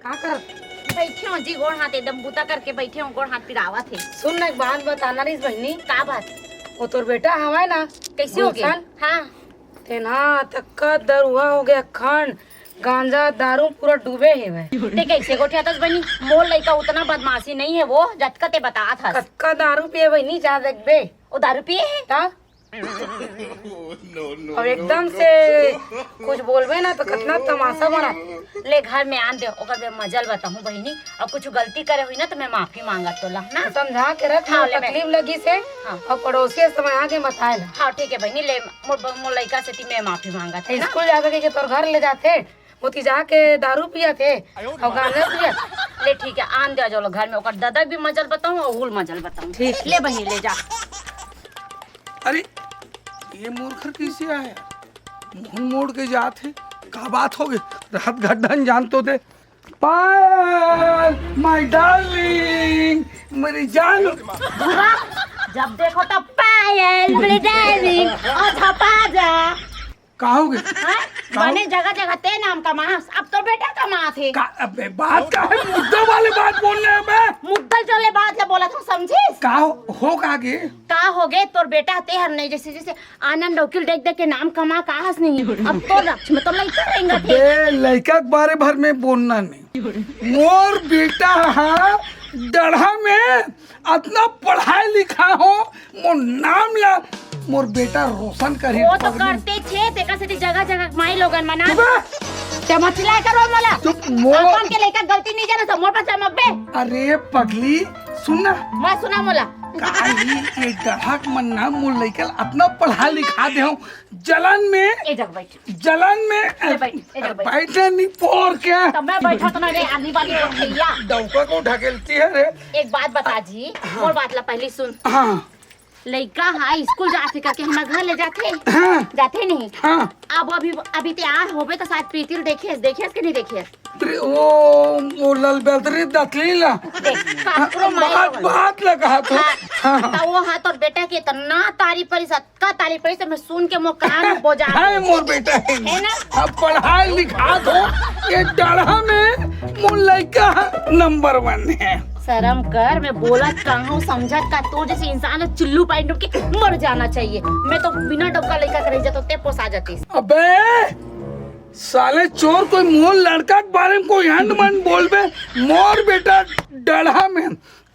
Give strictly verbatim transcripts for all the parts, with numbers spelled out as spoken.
का करत? बइठे हों जी, गोड़ हाथ एकदम बूता करके बइठे हों, गोड़ हाथ पिरावत हे। सुन ना, एक बात बताना रहिस बहिनी। का बात? वो तोर बेटा हवय ना, कइसे होगे? गुलशन? हाँ। तेन हा अतका दरुहा होगे, अखंड गांजा दारू पूरा डूबे हेवय। ते कइसे गोठियाथस बहिनी? मोर लइका उतना बदमाशी नइ हे वो, जतका ते बतात हस। कतका दारू पिए बहिनी, जा देखबे। वो दारू पिए हे? त? अउ एकदम से कुछ बोलबे ना त कतना तमाशा बना। ले घर में आन दे, ओकर बे मजा ल बताहूँ बहिनी। अउ कुछ गलती करे होही ना त मैं माफी मांगत तोला ना। समझा के रख, हाँ, मोर ले मैं तकलीफ लगिस हे। हाँ। अउ पड़ोसी से मैं आके बताए ला। हाँ, ठीक हे बहिनी, ले मोर ब-, मोर लइका सेती मैं माफी मांगत हूँ ना। स्कूल जाबे के तोर घर ले जाथे, मोती जाके दारू पियत हे अउ गांजा पियत। ले ठीक हे, आन दे जो घर में, ओकर ददा भी मजा ल बताहूँ अउ हुल मजा ल बताहूँ। ठीक। ले बहिनी, ले जा। अरे, ये मोर घर कइसे आय? मुंह मोड़ के जात हे, का बात होगे? रात गड्ढन जान तो दे। पायल, my darling, मेरी जान। धुरा, जब देखो तब पायल, मेरी darling, अउ झपा जा। का होगे? हाँ? का हो- बने जगह जगह ते नाम कमास, अब तोर बेटा कमात हे। का, अबे बात का हे? मुद्दा वाले बात बोल रहे हैं बे। मुद्दा वाले बात ला बोलत हूँ, समझिस? का हो, हो का गे? का होगे, तोर बेटा ते हर नहीं, जइसे जइसे आनंद वकील देख देख के नाम कमा का हस नहीं। अब तोर रक्ष में तो लइका रेंगत हे। बे, लइका के बारे भर में बोलना नहीं। मोर बेटा हा डढ़ा में अतना पढ़ाए लिखा हो, मोर नाम ला मोर बेटा रोशन करही वो तो पगली। करते थे, तेकर सेती जगह जगह माई लोगन मना। चुप रह। चमचला करो मोला। चुप, मोर अपन के लइका गलती नहीं जाना तो मोर पास चमकबे। अरे पगली, सुन ना। मैं सुना मोला। काहे ये डढ़क मन ना मोर लइका ल अतना पढ़ा लिखा दे हो, जलन में, ए जग बैठ। जलन में, ए बैठ, ए जग बैठ। बैठे नहीं पोर के। तो मैं बैठा तो ना रे, आनी वाली को भैया। डौका को ढकेलती है रे। एक बात बता जी, हाँ। मोर बात ला पहली सुन। हाँ। लइका हा स्कूल जाथे करके हमर घर ले जाथे? हाँ। जाथे नहीं? हाँ। अब अभी, अभी तैयार होबे तो शायद प्रीति ल देखेस, देखेस कि नहीं देखेस? प्री-, वो, वो लल बेलतरी दतली ला। देख, काकरो माई बात, लोगन। बात लगा तो। हाँ। हाँ। तो वो हा तोर बेटा के इतना तारीफ करिस, अतका तारीफ करिस, मैं सुन के मोर कान में बोजा हाय मोर बेटा है। है ना? अब पढ़ाई लिखा दो, ये डढ़ा में मोर लइका नंबर वन है। शर्म कर, मैं बोलत का हूँ, समझत का, तो जैसे इंसान चुल्लू पानी डूब के मर जाना चाहिए। मैं तो बिना डबका लइका के रह जाता, ते पोसा जातीस। अबे साले चोर, कोई मोर लड़का के बारे में कोई अंड मंड बोलबे, मोर बेटा डढ़ा में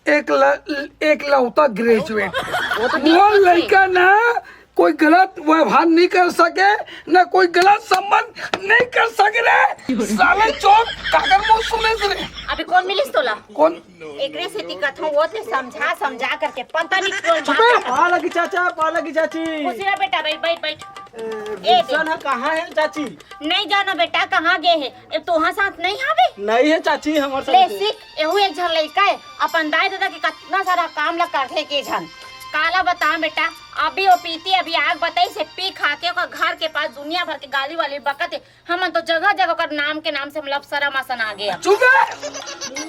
एक ल-, एक लौता ग्रेजुएट। वो तो ठीक मोर है। लइका ना कोई गलत व्यवहार नहीं कर सके, ना कोई गलत संबंध नहीं कर सके रे। साले चोर, काकर मुंह सुने रे? अभी कौन मिलिस तोला? कौन? एकरे सेती कथों, वो ते समझा समझा करके पता नहीं कौन चुप बात है। है। पा लगी चाचा, पा लगी चाची। खुशी रह बेटा, बैठ, बैठ, बैठ। ए, ए दे। गुलशन ह कहाँ है चाची? नहीं जानो बेटा, कहाँ गे हे? ए, तोहा साथ नहीं आवे? नहीं है चाची, हमर साथ ले है। सीख, एहू एक झन लइका है, अपन दाई ददा के कतना सारा काम ला करथे के झन। काला बताऊं बेटा, अभी वो पीती, अभी आग बताई से पी खा के ओकर घर के पास दुनिया भर के गाली वाली बकत है। हमन तो जगह जगह ओकर नाम के नाम से मतलब शरम असन आ गया। चुप है।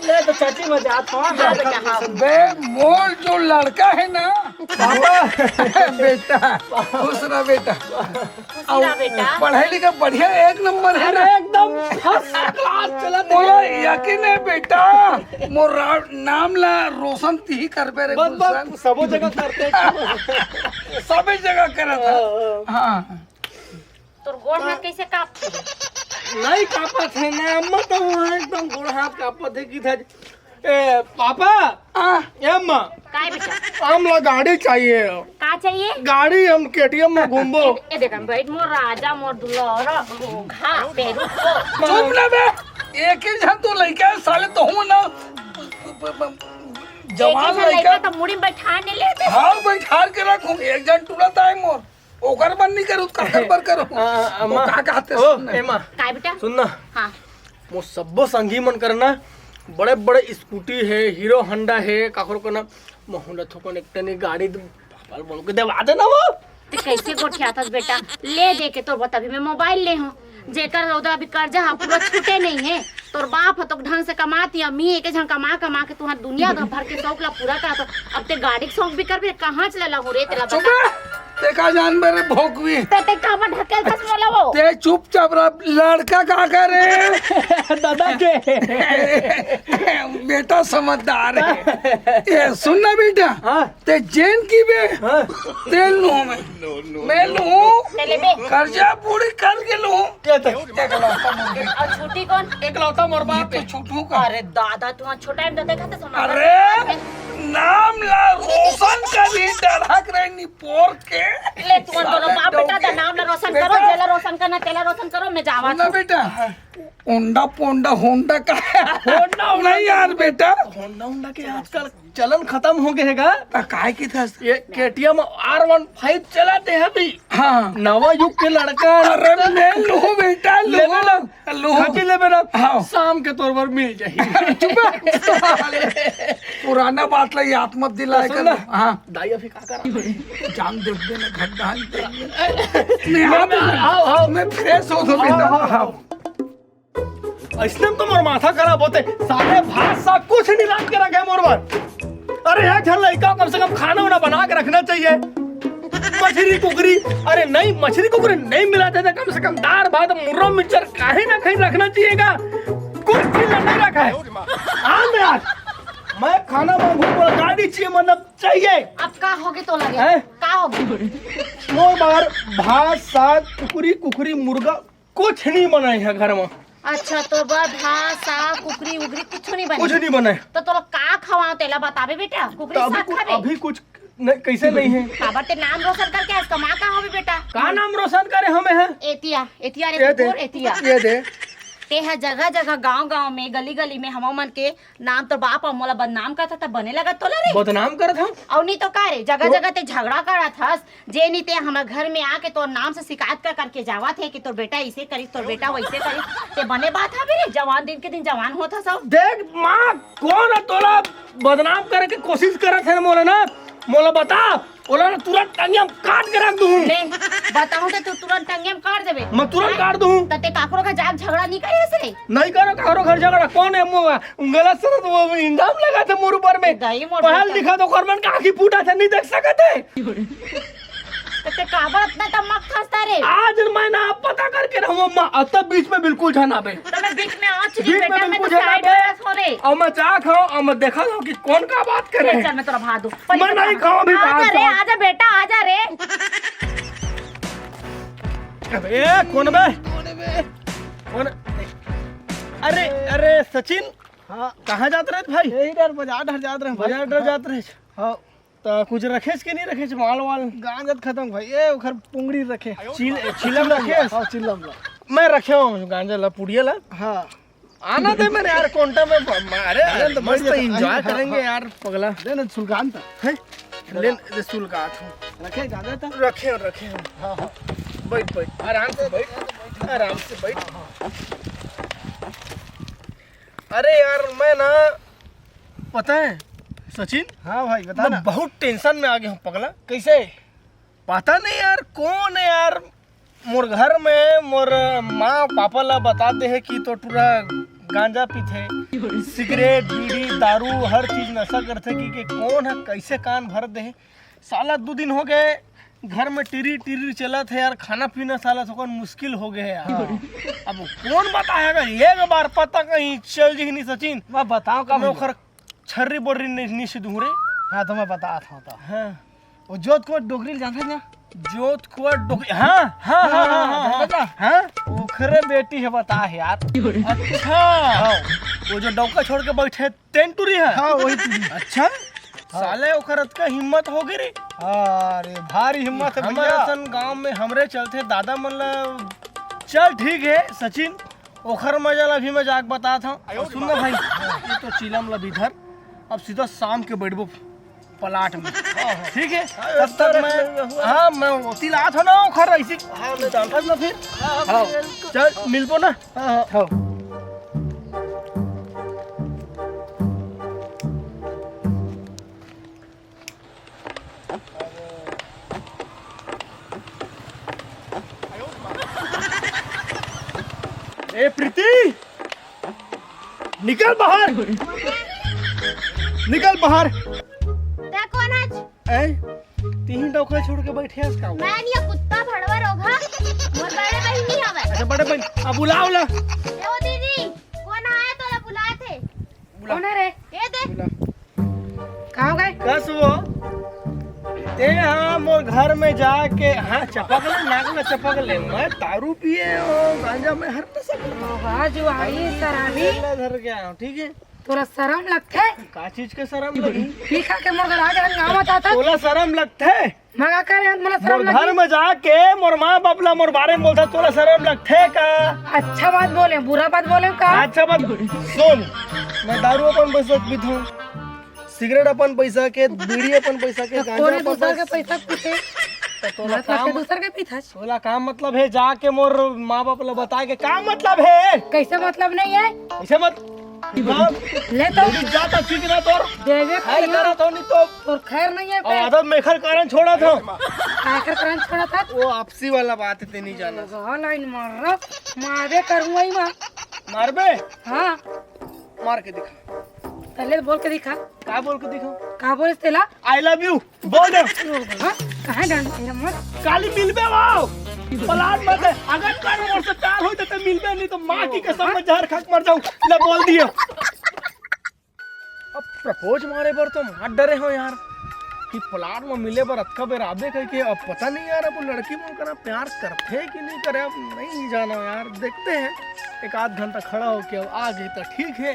ले तो चाची, मैं जात हूँ। हाँ बेटा, हाँ। बे, मोर जो लड़का है ना, पापा। बेटा, खुश रह बेटा। खुशी रह बेटा। पढ़ाई लिखाई बढ़िया, एक नंबर है अरे ना? एकदम फर्स्ट क्लास चलत है। मोला यकीन है बेटा, मोर रा-, नाम ला रोशन तिही करबे रे बस, बस, गुलशन। सबो जगह करते हैं। सबे जगह करत है। हाँ, हाँ। हाँ। तोर गोड़ हाथ कैसे कांपत हे? नहीं कांपत हे ना, अम्मा तो वहाँ एकदम गोड़ हाथ कांपत हे कि था। ए, पापा! आ? ए, अम्मा! काय बेटा? हमला गाड़ी चाहिए। का चाहिए? गाड़ी, हम केटीएम में घूमबो। ए, ए देख, हम बैठ, मोर राजा, मोर दुलारा, घोघा, पेरू को। चुप ना बे! एक ही झन तो लइका है, साले तो हूँ ना। जवान एक ही झन लइका। लइका तो मुड़ी में बैठा नहीं लेते। हाँ, बैठा के रखूँ, एक झन टूरा ताय मोर। ओकर मन नहीं करू, काकर बर करू। आ, अम्मा। वो का कहते ओ, सुन ना। एमा। काय बेटा? सुन ना। हाँ। मोर सब्बो संगी मन कर ना बड़े-बड़े स्कूटी हे, हीरो होंडा हे, काकरो कर ना महू ल थोकन एक टनी गाड़ी द-, पापा ल बोल के देवा देना वो। ते कैसे गोठियाथस बेटा? ले दे के तोर बर तभी मैं मोबाइल ले हूँ। जेकर ओदा अभी कर्जा ह पूरा छूटे नहीं हे। तोर बाप ह तो ढंग से कमात हे, अम्मी एके झन कमा कमा के तुहर दुनिया भर के शौक ला पूरा करत हो। अब ते गाड़ी के शौक भी करबे, कहाँ चले ला हो रे तेला चुप बता। रह। ते का जानबे रे भोकवी? ते, ते काबर ढकेलथस मोला वो? ते चुपचाप रह, लड़का का करे? दादा के। बेटा समझदार है। ये सुन ना बेटा, हाँ। ते जेन कहिबे, हाँ। ते लूँ मैं। मैं लूँ। ते लेबे। कर्जा पूरी करके लूँ। ये तो एकलौता मोर बाप। अउ छूटी कोन? एकलौता मोर बाप ये तो है। छूटू का। अरे दादा, तू छोटा है, तो देखा तो समझ। अरे, नाम ला रोशन करी, डरहक रहे नी पोर के। ले, तुमन दोनों बाप बेटा दा नाम ला रोशन करो, बेटा। जेला रोशन करना, तेला रोशन करो, मैं जावा ना हूँ। बेटा, होंडा पोंडा, होंडा का? होंडा, होंडा नहीं यार बेटा। होंडा, होंडा के आजकल चलन खतम हो गे हे गा। त काय के थस? ये केटीएम आर वन फाइव चलाथे अभी। हाँ। नवा युग के लड़का। अरे मैं लूँ बेटा, लूँ। लेबे ना। लूँ। खटी लेबे ना। हाँ। शाम के तोर बर मिल जाही। चुप। पुराना बात ला याद मत दिलाए कर। हाँ। दाई अभी का करा? जान देख देना, घर डाल दे। मैं मैं, मैं, आओ, आओ। मैं फ्रेश हो तो बेटा। आओ, आओ, आओ। अइसने तो मोर माथा खराब होथे, साले भात साग कुछ नहीं लान के रखे मोर बर। अरे एक झन लइका कम से कम खाना वाना बना के रखना चाहिए। मछरी कुकरी, अरे नहीं, मछरी कुकरी नहीं मिलाथे त कम से कम दार भात मुर्रा मिक्सचर काहे ना कहीं रखना चाहिए गा। कुछ चीज नहीं रखा है। हाँ यार, मैं खाना मांगू तो गाड़ी चाहिए, मतलब चाहिए। अब का होगे तोला रे? हैं? का होगे? मोर बर भात साग कुकरी कुकरी मुर्गा कुछ नहीं बनाए हे घर में। अच्छा, तोर बर भात साग कुकरी उकरी कुछ नहीं बने? कुछ नहीं बने। त तोला का खवाओं तेला बताबे बेटा? कुकरी त अभी साग कुछ, खाबे? अभी कुछ नहीं, कैसे नहीं है? काबर ते नाम रोशन करके आज कमा का होबे बेटा? का नाम रोशन करे हमें है? एतिया, एतिया रे ये दे, कुकुर, एतिया। ये दे। ते ह जगह जगह गांव गांव में गली गली में हमर मन के नाम तोर बाप अउ मोला बदनाम करत हस, त बने लगत तोला रे? बदनाम करत हस? अउ नहीं तो का रे, जगह जगह ते झगड़ा करत हस, जे नहीं ते हमर घर में आके तोर नाम से शिकायत कर करके जावत हे कि तोर बेटा इसे करिस, तोर बेटा वैसे करिस। ते बने बात हवे रे, जवान दिन के दिन जवान होत हस सब। देख माँ, कौन है तोला बदनाम करे के कोशिश करत हे मोला ना, मोला बता, ओला ना तुरंत टंगिया में काट के रख दूँ। ले, बताऊँ त तू तुरंत टंगिया में काट देबे। मैं तुरंत काट दूँ। त ते काकरो का जाके झगड़ा नहीं करे से? नहीं करो काकरो घर झगड़ा, कौन है मो-, गलत से तो वो इल्जाम लगाथे मोर ऊपर में। दाई मोर पढ़ल बेटा। लिखा तो ओकर मन का आँखी फूटा थे, नहीं देख सकत हे। त ते काबर अतना तमक खसता रे? आज मैं ना पता करके रहूँ अम्मा, अब तब बीच में बिल्कुल झन आबे। त मैं बीच में आँच नहीं बीच में बेटा, मैं बिल्कुल तो झन side आबे। में हो रे। अब मैं जात हूँ, अब मैं देखा हूँ कि कौन का बात करे। चल, मैं तोला भात दूँ। मैं नहीं खाऊँ अभी आजा भात रे, साग। आजा बेटा, आजा रे। अबे, ए, कौन बे? कौन? अरे, अरे, सचिन। हाँ। कहाँ जात रहे भाई? यही डर बाजार डर जात रहे भाई। बाजार डर जात रहे। हाँ। त कुछ रखेस कि नहीं रखेस माल वाल? गांजा खत्म भाई, ए ओखर पुंगड़ी रखे। चिल-, चिलम रखेस? हाँ, चिलम ला। मैं रखे हूँ गांजा ला, पुड़िया ला। हाँ। आना दे मेरे यार, कोंटा में ब-, अरे, अरे, तो मस्त बढ़िया था। enjoy अरे, करेंगे हाँ। यार, पगला। दे ना, सुलगान था। हैं? ले, दे सुलगात हूँ। रखे, गांजा था? रखे हैं, रखे हैं। हाँ, हाँ। बैठ, बैठ, आराम से बैठ, आराम से बैठ। अरे यार, मैं ना, पता है, सचिन? हाँ भाई, बता मैं ना। बहुत tension में आ गया हूँ, पगला। कैसे? पता नहीं यार, कौन है यार, मोर घर में मोर माँ पापा ला बता दे हे कि तो टूरा गांजा पीथे, सिगरेट, बीड़ी, दारू, हर चीज नशा करथे कि, कि कौन है, कैसे कान भर दे हे। साला दू दिन हो गए घर में टिरी टिरी चलत हे यार, खाना पीना साला थोकन मुश्किल हो गए हे यार। अब कौन बताएगा, एक बार पता कहीं चल जी नहीं सचिन। मैं बताओ का मैं भैया? ओखर छर्री बोर्री नहीं, नहीं सिद्धू रे। हाँ, तो मैं बतात हूँ तो। हाँ। वो जोत को डोकरी ले जानते ना? जोत को डोकरी, हाँ, हाँ, हाँ, हाँ, हाँ, हाँ, हाँ, हाँ। जानते ना? हाँ? ओखरे बेटी है, बता है यार। अच्छा। हाँ। वो जो डौका छोड़ के बैठे, तेन टूरी है? हाँ, वही टूरी। अच्छा? हाँ। साले ओखर अतका हिम्मत हो गई रे। अरे, भारी हिम्मत है हमर भैया। असन गांव में हमरे चलते दादा मन ला। चल ठीक है सचिन, ओखर मजा ला भी मैं जाके बतात हूँ। और सुन ना भाई, ये तो चीलम ला भी धर, अब सीधा शाम के बैठबो प्लाट में। ठीक है? हाँ, तब तक मैं, हाँ, मैं ओती ला आत हूँ ना, ओखर ऐसी हाँ, मैं जानता ना फिर। हाँ, हाँ, हाँ। बिल्कुल। चल, मिलबो ना। हाँ, हाँ। हाँ। ए प्रीति, निकल बाहर, निकल बाहर। तैं कोन हच? ए, तिही ओकरे छोड़ के बैठे हस का? मैं नहीं, कुत्ता भड़वा रोगहा, मोर बड़े बहिनी हवय। अच्छा, बड़े बहिनी, अब बुलाओ ला। ए ओ दीदी, कोन आय तोला बुलात हे? बुला। कोन हे रे? ए दे। बुला। का हो गए? कस वो? ते हाँ मोर घर में जाके, हाँ, चपक ले, नाक में चपक ले। मैं दारू पिए हो, गांजा में हर नशा करता हूँ। वाह, जुआरी, शराबी। ले धर के आया हूँ, ठीक है? तोला शरम लगथे? का चीज के शरम लगी? पी खा के मोर घर आ के हंगामा चाहता। तोला शरम लगथे? मगा करे हन, मोला शरम मोर घर लगी? में जाके मोर माँ बाप ला मोर बारे में बोलता, तोला शरम लगथे का? अच्छा बात बोले, बुरा बात बोले का? अच्छा बात सुन, मैं दारू अपन पैसा के पीथों, सिगरेट अपन पैसा के, बीड़ी अपन पैसा के, तो गांजा कोने अपन दूसर के पैसा। पैसा के पीथे? तो तोला मतलब काम, के दूसर के पीथस? तोला काम मतलब है जाके मोर माँ बाप ला बताए के काम मतलब है? कैसे मतलब नहीं है? ऐसे मत। हाँ। ले तो। लेकिन जाता ठीक ना तोर। देवे अरे कहियो। करा तो नहीं तो। तोर खैर नहीं है और पे। आदत में एखर कारण छोड़ा था। आखिर कारण छोड़ा था। वो आपसी वाला बात है, ते नहीं जाना। गला इन मार रहा, मारे करूँगा ही माँ। मारबे? हाँ। मार के दिखा। पहले तो बोल के दिखा। का बोल के दिखा? का बोले तेला? I love you। बोल दे। हाँ? कहाँ डंड मेरा मत? काली मिलबे वो। प्लाट मत है। अगर कर मोर से प्यार होई त मिलबे, नहीं तो माँ की कसम मैं जहर खा के मर जाऊँ। ले बोल दियो। अब प्रपोज मारे बर तो मार डरे हो यार, कि प्लाट में मिले बर अतका बेर आबे कहिके। अब पता नहीं यार, अब वो लड़की मोर करा प्यार करथे कि नहीं करे, अब नहीं जाना यार। देखते हैं, एक आध घंटा खड़ा होके अब आ गई तो ठीक है,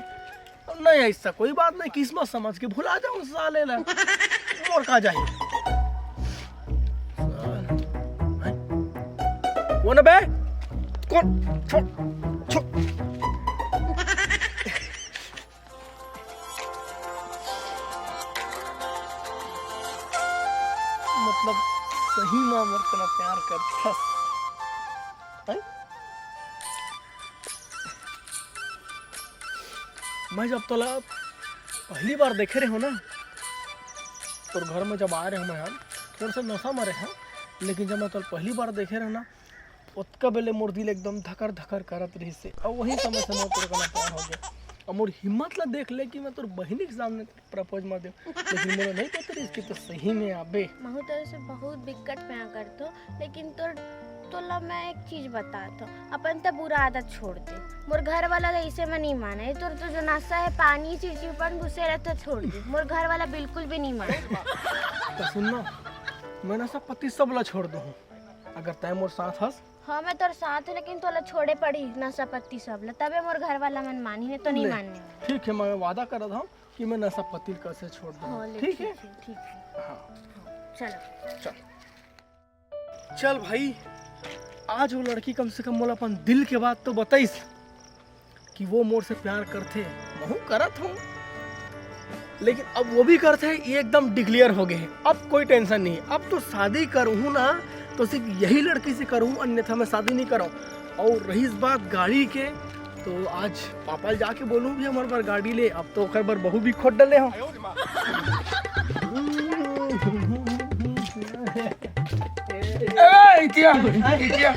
अब नहीं ऐसा कोई बात नहीं, किस्मत समझ के भुला जाऊं साले ला। मोर का जाही? कौन बे? कौन? छो, छो। मतलब सही में मोर करा प्यार करथस? हैं? मैं जब तोला पहली बार देखे रहे हो ना, तोर घर में जब आए रहे मैं, हम थोड़ा सा नशा में रहे, लेकिन जब मैं तोला पहली बार देखे रहे ना, ओतका बेले मोर दिल एकदम धकर धकर करत रहिस हे। अउ वही समय से मोर तोर कना प्यार हो गया। अउ मोर हिम्मत ला देख ले कि मैं तोर बहिनी के सामने प्रपोज मार देव, लेकिन मोला नहीं पता रहिस कि तो सही में आबे। महू तेरे से बहुत बिकट प्यार करतो, लेकिन तोर, तोला मैं एक चीज बतात हूँ, अपन ते बुरा आदत छोड़ दे। मोर घर वाला तो इसे में नहीं माने, तोर तो जो नशा है, पानी, चिड़चिड़पन घुसे रहता, छोड़ दे। मोर घर वाला बिल्कुल भी नहीं माने। तो सुन ना, मैं नशा पत्ती सब ला छोड़ दूँ, अगर तय मोर साथ हस। हाँ, मैं तोर साथ हूँ, लेकिन तोला छोड़े पड़ी नशा पत्ती सब ला, तबे मोर घर वाला मन मानी, नहीं तो नहीं ले, मानने। ठीक है, मैं वादा करत हूँ कि मैं नशा पत्ती कसे छोड़ दूँ। हाँ, ले, ठीक ठीक है? है, ठीक है। हाँ। चलो। चल। चल भाई, आज वो लड़की कम से कम मोला अपन दिल के बात तो बताइस कि वो मोर से प्यार करथे, महू करत हूँ। लेकिन अब वो भी करथे, ये एकदम डिक्लेयर हो गए है। अब कोई टेंशन नहीं है। अब तो शादी करूँ ना, तो सिर्फ यही लड़की से करूँ, अन्यथा मैं शादी नहीं करूँ। और रही बात गाड़ी के, तो आज पापा ल जाके बोलूँ भी हमारे बर गाड़ी ले। अब तो ओकर बर बहू भी खोज डले हो। ए, इतिया, इतिया,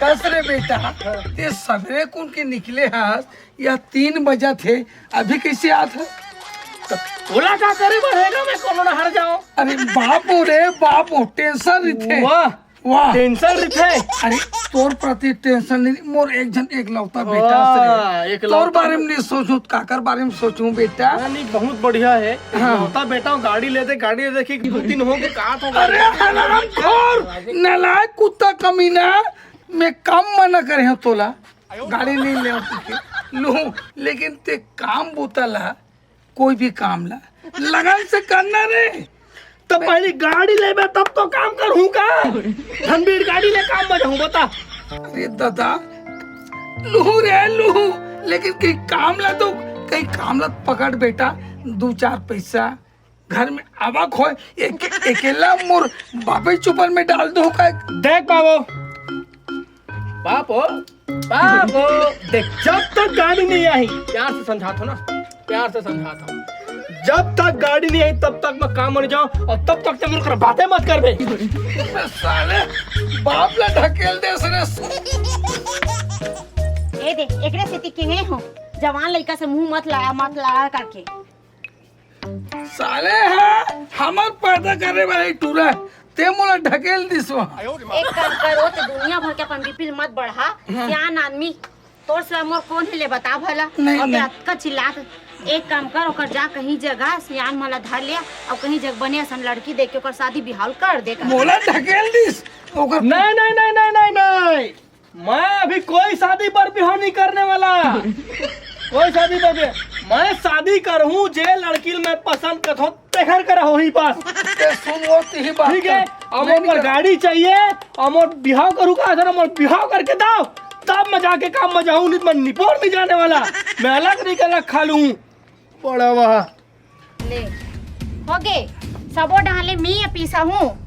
कस रे बेटा, ते सबेरे कुन के निकले हस, या तीन बजत हे, अभी कैसे आत हे? तो तोला का करे बर हे गा, मैं कोनो डहर जाओं। अरे बाप हो रे बाप हो, टेंशन रहिथे। वाह, वाह। टेंशन रहिथे। अरे तोर प्रति टेंशन नहीं, मोर एक झन एकलौता बेटा हस रे। वाह, एकलौता। तोर बारे में नहीं सोचूं, काकर बारे में सोचूं बेटा? हाँ, नहीं, बहुत बढ़िया है। हाँ। एकलौता बेटा हो, गाड़ी ले दे, गाड़ी ले दे, कि दू तीन हो के का तो अरे हरामखोर, नालायक कुत्ता कमीना, मैं कम मना करे हूँ तोला। गाड़ी नहीं ले लूँ, लेकिन ते काम बूता ला, कोई भी काम ला, लगन से करना रे। तो पहली गाड़ी लेबे, तब तो काम करहूँ का? धनबीर गाड़ी ले काम में जाहूँ, बता। अरे दादा, लूँ रे, लूँ, लेकिन कहीं काम ला तो, कहीं काम ला पकड़ बेटा, दू चार पैसा घर में आवक होय, एक, अकेला मोर बापे चुपन में डाल दो का? देख बाबू, बाप हो, बाप हो, देख, जब तक गाड़ी नहीं आई, प्यार से समझात हो ना, प्यार से समझात हो। जब तक गाड़ी नहीं आई, तब तक मैं काम मर जाऊं, और तब तक ते मेरे को बातें मत कर बे। साले, बाप ला ढकेल दे सरे। ए दे, एकरे सेती के नहीं हो, जवान लड़का से मुंह मत लड़ा, मत लड़ा करके। साले हा, हमर पैदा करे वाले टूरा, ते मोला ढकेल दिस वहाँ। एक काम कर, ओ ते दुनिया भर के अपन बीपी ल मत बढ़ा। हाँ। सियान आदमी, तोर सिवाय मोर कोन हे ले बता भला? नहीं, अबे नहीं। अतका चिल्लात। एक काम कर, ओकर जा कहीं जगह सियान मन ला धर ले, अउ कहीं जग बने असन लड़की देख के ओकर शादी बिहाव कर दे कर। मोला ढकेल दिस, ओकर नहीं, नहीं, नहीं, नहीं, नहीं, नहीं। मैं अभी कोई शादी पर बिहाव नहीं करने वाला। कोई शादी पर भी, मैं शादी करहूँ जे लड़की ल मैं पसंद करहूँ, तेखर करा होही बस। ते सुन, वो तिही बात ठीक है, कर। अब नहीं, मोर नहीं कर। गाड़ी चाहिए, अब मोर बिहाव करूँ का, सर, मोर बिहाव करके दाव, तब मैं जाके काम में जाऊँ, नहीं तो मैं निपोर नहीं जाने वाला। मैं अलग नहीं कर रखा लूँ। बड़ा वाह। ले, होगे, सबो डाले मी पीसा हूँ।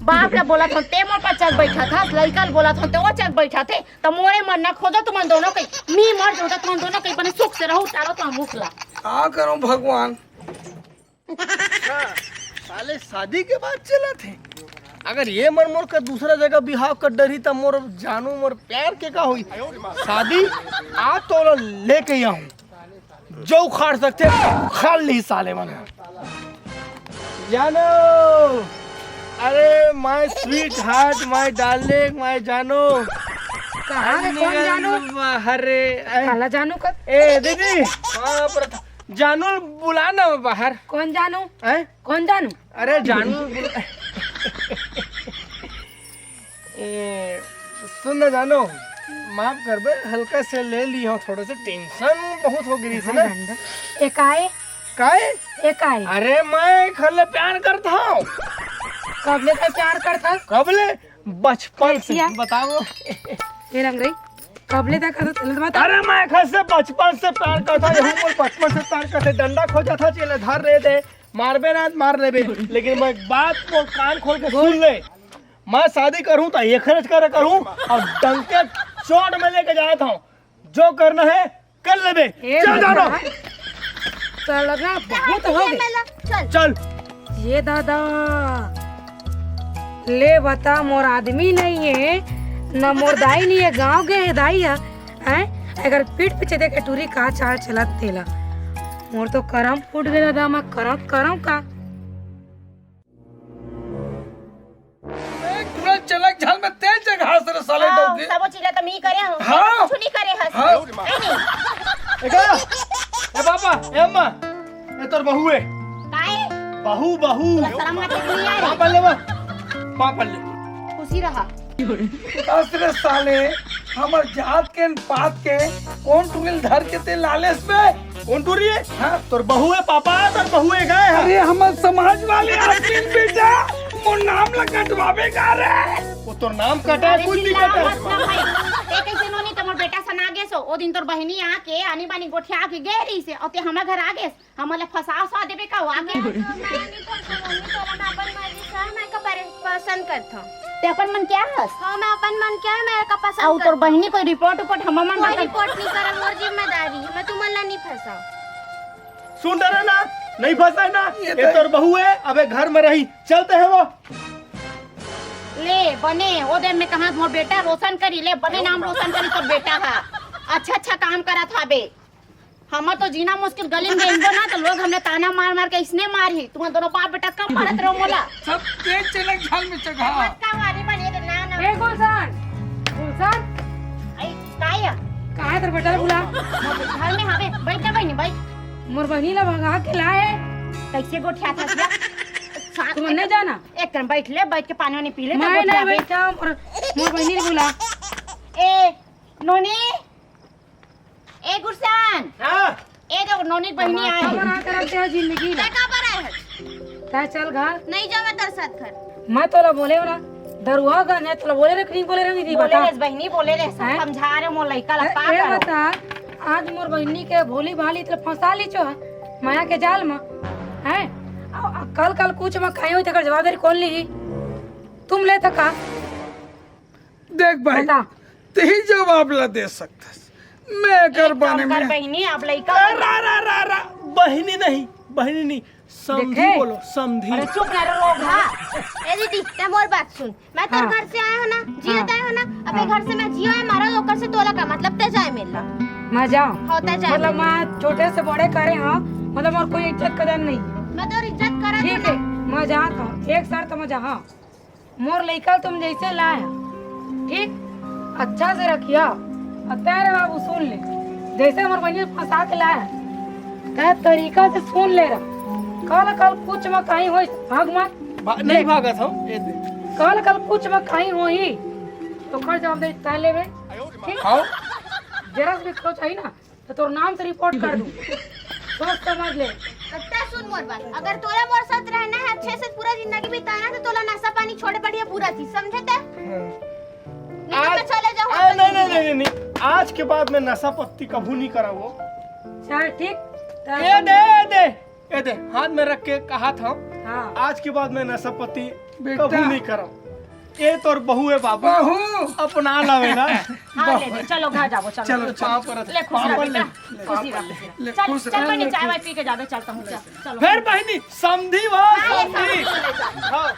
बाप ला बोलत हूँ, ते मोर पर चक बैठा था, लइका ला बोलत हूँ, ते वो चक बैठा थे, त मोरे मन ना खोजो तुमन दोनों कहीं, मी मर जाऊँ त तुमन दोनों कहीं बने सुख से रहू, टालो तो मुख ला। का करूँ भगवान? अच्छा, साले शादी के बाद चलत हे। अगर ये मन मोर का दूसरा जगह बिहाव कर डरही, त मोर जानू, मोर प्यार के का होई? शादी आ तो लेके आऊँ, जो उखाड़ सकथे, उखाड़ ली साले मन। जानो, अरे my sweetheart, my darling, my जानो। कहाँ के कौन जानू? बाहर रे, ऐ। काला जानू का? ए दीदी, हाँ, प्रथा-, जानू बुला ना बाहर। कौन जानू? हैं? कौन जानू? अरे जानू बुला। ए, सुन ना जानो, माफ करबे, हल्का से ले ली हो, थोड़ा से tension बहुत हो गई थी ना। ए काए? काए? ए काए? अरे मैं खल्ले प्यार करता हूँ। कब ले का प्यार करता? कब ले? बचपन से। कैसिया? बताओ। ये रंग रही। कब ले तक करता? चल बता। अरे मैं खल्ले बचपन से प्यार करता हूँ, यहू मोर बचपन से प्यार करते, डंडा खोजा था, चले धर रहे थे, मारबे ना, मार लेबे, लेकिन मैं एक बात को कान खोल के सुन ले, मैं शादी करूँ तो एक खर्च कर करूँ और डंके चोट में लेके जाता हूँ, जो करना है कर लेबे। ए चल जानो। भगवान, चल ना, बहुत हो गए। चल। चल। ये दादा, ले बता, मोर आदमी नहीं है, न मोर दाई नहीं है, गाँव गए है दाई है, हैं? अगर पीठ पीछे देखे टूरी का चाल चलत तेला, मोर तो करम फूट गए दादा, मैं करम करम का। ए, पूरा चलक झाल में तेल जगह हस रे साले हाँ, डौकी। सबो चीज ला त मी करे हूँ। हाँ। कुछ नहीं करे हस। हाँ। ए नहीं। ए का? ए पापा, ए अम्मा। ए तोर बहू है। काहे? बहू, बहू। तोला शरम आथे कि नहीं आए रे? पापा ले बा। पापा ले। खुशी रहा। हस रे साले, हमर जात के न पात के कोन टुरी ल धर के ते लालेस बे? कोन टुरी है? हाँ? तोर बहू है पापा, तोर बहू है गए है। अरे हमर समाज वाले आदमी बेटा, मोर नाम ला कटवाबे का रे? वो तोर नाम कटा है, अरे कुछ नहीं चिल्ला कटा। मत ना भाई। ते कैसे नोनी त मोर बेटा सन आ गेस हो। ओ दिन तोर बहिनी आके आनी बानी गोठिया के गे रही से, और ते हमर घर आ गेस। हमन ला फंसा उसा देबे का हो आके? मैं तो, मैं नहीं फंसा मम्मी, तोला मैं अपन मर्जी से, मैं का परे-, पसंद करथौं। ते अपन मन क्या हस? हाँ, मैं अपन मन क्या है, मैं का पसंद अउ तोर करथौं। बहिनी कोई रिपोर्ट उपोर्ट हमर मन कोई बता। रिपोर्ट नहीं करन, मोर जिम्मेदारी है, मैं तुमन ला नहीं फंसाऊं। सुन डरे ना, नहीं फंसा है ना, ये ये तो तोर बहू है, अबे घर में रही, चलते हैं वो। ले बने, ओ दिन में कहा मोर बेटा रोशन करी, ले बने नाम रोशन करी तोर बेटा हा, अच्छा अच्छा काम करत हाबे। हमर तो जीना मुश्किल, गली में रेंगबो ना, तो लोग हमने ताना मार मार के इसने मारही। तुमन दोनों बाप बेटा कम मारत रहो मोला। सब तेल चलक झाल में चघा। मत का वाली बने रे, ना, ना। ए गुलशन, गुलशन। आई, काय है? कहाँ है तेरे बेटा ला बुला? घर में हवे, बैठ जा बहिनी, बैठ। मोर बहिनी ला भगा के लाए। कैसे गोठिया था क्या? साथ तुम में नहीं जाना? एक कन बैठ ले, बैठ के पानी वानी पी ले, मैं तब नहीं गोठिया बैठा, मोर, मोर बहिनी ला बुला। ए, नोनी। ए गुरसान। हाँ। ए देखो नोनी बहिनी आए। बना कर रखते हो जिंदगी में। तै का पर आए है? तै चल घर। नहीं जाओ मैं तेरे साथ घर। मैं तोला बोले हो ना, दरुआ गंज है, तोला बोले रे कि नहीं बोले रे, नहीं बोले बता। रे बहिनी, बोले रे, सब हैं? समझा रहे मोर लइका ला, ए, का ए करो? बता, आज मोर बहिनी के भोली भाली तोला फंसा ली छो, माया के जाल में, हैं? आ, आ, कल कल कुछ में खाई हुई तेकर जवाबदारी कौन ली? तुम ले थका। देख भाई, बता। तेही जवाब ला दे सकथस। मैं एकर एक बारे काम कर में बहिनी, अब लइका अरे, रा, रा, रा, रा, बहिनी नहीं, बहिनी नहीं, समधी देखे? बोलो, समधी। अरे चुप ना रे लोग, हाँ। ए दीदी, तै मोर बात सुन। मैं तेरे हाँ। घर से आया हूँ ना, जियत हाँ। आया हूँ ना, अब हाँ। घर से मैं जियो है, मरो ओकर से तोला का मतलब, तै जाए मिल ला। मैं जाऊँ? हाँ, तै जाए मतलब मिल। मैं छोटे से बड़े करे हाँ, मतलब और कोई इज्जत कदर नहीं। मैं तोर इज्जत करा ठीक है, मैं जाता हूँ, एक शर्त मैं जा, हाँ। मोर लइका ल तुम जइसे लाय हव, ठीक, अच्छा से रखिया। अउ तैं रे बाबू सुन ले, जइसे मोर बहिनी फंसा के लाय हव, तैं तरीका से सुन ले रहा। काल काल कुछ म काहीं होइस, भाग मत। भा, नहीं भागत हूँ, ये दे। काल काल कुछ म काहीं होही, त ओकर जवाबदारी तैं लेबे, ठीक? हाँ। जरा से भी कुछ होही ना, त तोर नाम से रिपोर्ट कर दूं। सोच समझ ले। कत्ता सुन मोर बात, अगर तोला मोर साथ रहना हे, अच्छे से पूरा जिंदगी बिताना हे, त तोला नशा पानी छोड़े पड़ही पूरा चीज, समझे तैं? नहीं तो आज मैं चले जाऊँ आ, अपन नहीं, नहीं, जिंदगी। नहीं, नहीं, आज के बाद मैं नशा पत्ती कभू नहीं कराऊँ। चल ठीक। त ये दे, ये दे, ये दे, हाथ में रख के कहा था, हाँ। आज के बाद मैं नशा पत्ती बेटा। कभू नहीं कराऊँ। ये तोर बहू है बाबू, बहू। अपना लावे ना। हाँ, ले दे, चलो घर जाबो, चलो। चलो, पाँव पर ले खुश रह बेटा, खुशी रह। ले, चल, खुश चल रह। बहिनी, चाय वाय पी के जाबे, चल तहूँ, चल, चलो। फिर बहिनी समधी वो समधी। हाँ।